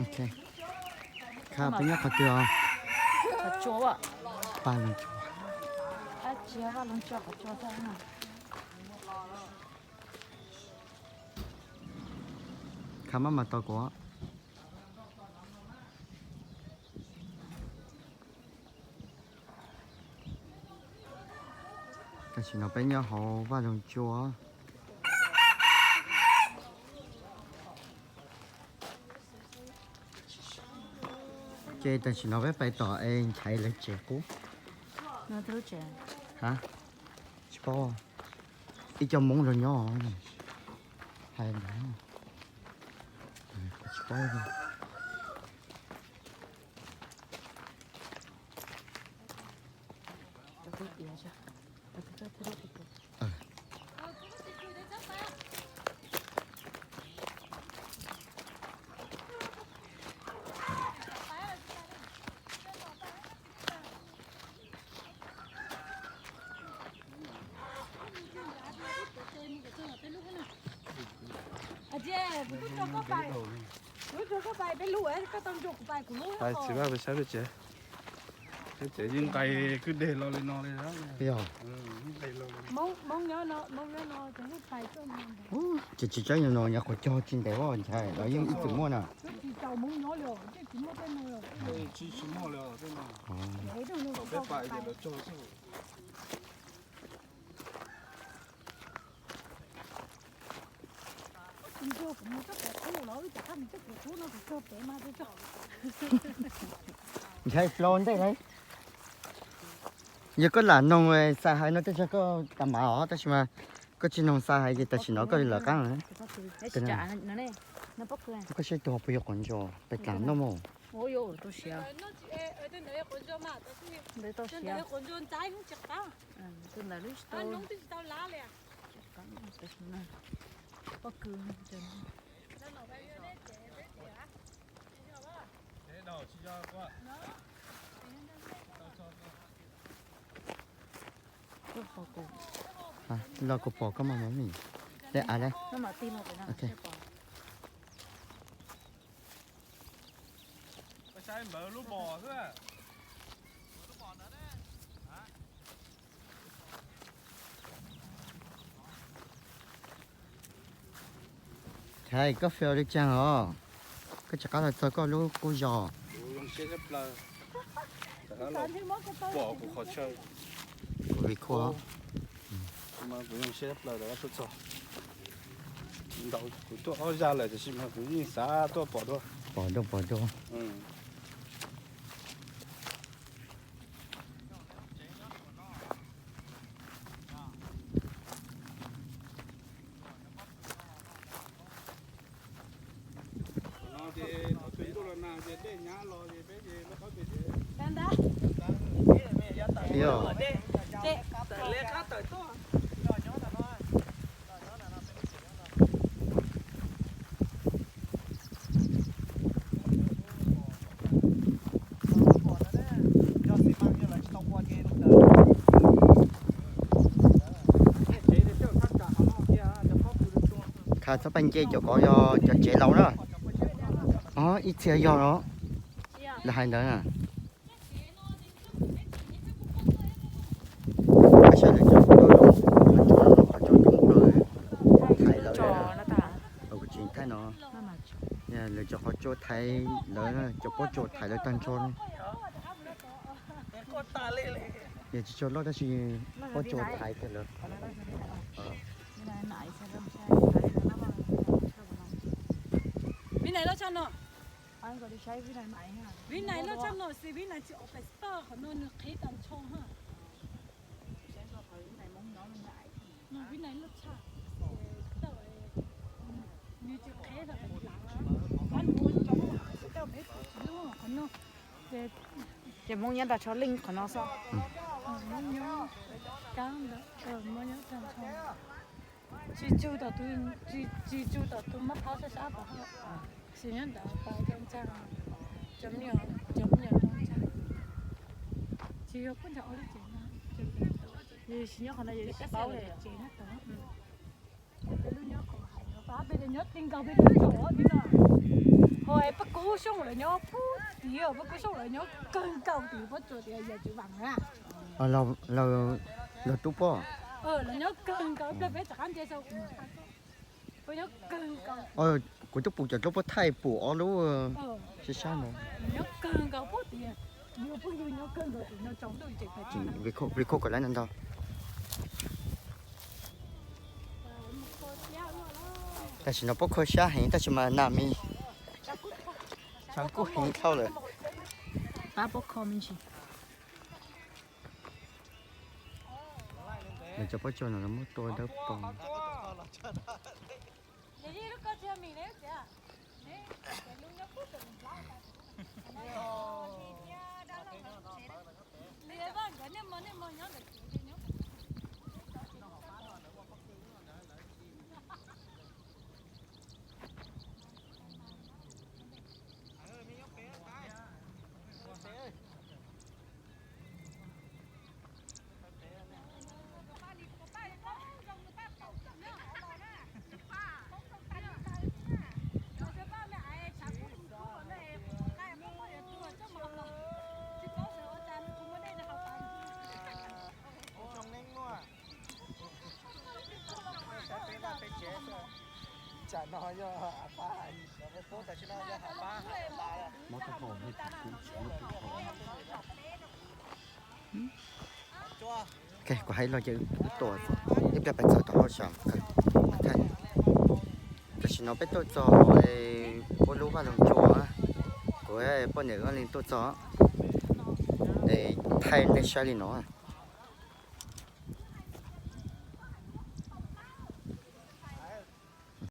Ok. Kha peb nyob qhov twg os? Qhov tsua. Vaj Loog Tsua. Kha maj mam tos kuv. Tam sim no peb nyob hauv Vaj Loog Tsua. Ces tam sim no peb pais tom es Nchaiv lawv tsev qub. Ha, tsis paub. Ib co Hmoob los nyob hais ntawd, kuv tsis paub. Txiv vaj pes sab peb tsev, peb tsev yeej nqis kwj deg los li no li. Ces tsis tsob no no nyuam qhuav cog tsis ntev os, Nchaiv, los yeej ib txwm muaj na. Nchaiv, plau ntej lawm. Yog koj lam noog xav hais no tej zaum koj tas mav os, tab sis mas koj tsis noog xav hais ces tam sim no koj lawv qab. Koj saib tus puas yog quav ntsuas pes tas noj mus. Los kuv pom koj mas mov mis. Dej av lawm. Thaiv, koj fail li cas os? Koj rov qab los txog koj lub qub zos. Kuv record. Kuv tuaj ob zaj lawm tiam sis mas kuv yeej xav tuaj pom dua. Pom dua, pom dua. Yog. Khav txhob pais nce cov ko, yog cov tsev laus na. Ib txhia yog los, lawv hais ntawd na. Saib lawv cov qhov tsua, qhov tsua coob kawg, thaiv lawv. Kuv tsis thaij no. Lawv cov qhov tsua thaiv lawv, cov pob tsuas thaiv lawv tag nrho. Yog tsis tshua loj tab sis pob tsuas thaiv kiag lawv. Vib nais loj tshaj no, vib nais loj tshaj no xwb, vib nais tsis ob pes toj qhov no nws qhib tag nrho ha. Vib nais loj tshaj, nws tsis qhib, qhov no. Ces Hmoob nyob tag nrho leej qhov no xwb. Tsis tsu tom tus, tsis tsu tom tus mab phab sab sab tom, tsis nyob ntawd, cov me nyuam, cov me nyuam ntawd ntag. Tsis yog puab nrog ua lub tsev no, tsis nyob qhov no yus tsis paub li. Lub nyob qhov hais no, pab peb nyob ti nkaus peb tau tsom tim no. Paj Kub Xyooj lawv nyob pub tiag, Paj Kub Xyooj lawv nyob kawg nkaus tim pob tsuas tias yam tsis vam na. Los tub pob, lawv nyob kawg nkaus pliag peb rov qab nce saum. Kuv twb pum cov dluab pob thaij pum ob lub sab sab ntawd. Nyob kawg nkaus pub tias, yus pheej yus nyob kawg nkaus tim no tsaus ntuj ces. Record kom lawv ntau ntau. Tam sim no pob kho siab heev tab sis mas nas mis tshav kub heev dhau lawm. Pab pob kho me ntsis. Nws cov pob tsuas no muab tua dawb paug. Kuv hais ib lo ces wb tuaj, ib pliag peb txog tom hauj sam thaij. Tam sim no peb tuaj txog ua lub vaj loog tsua, kuv poj niam wb leej tuaj txog es thaij nej saib li no.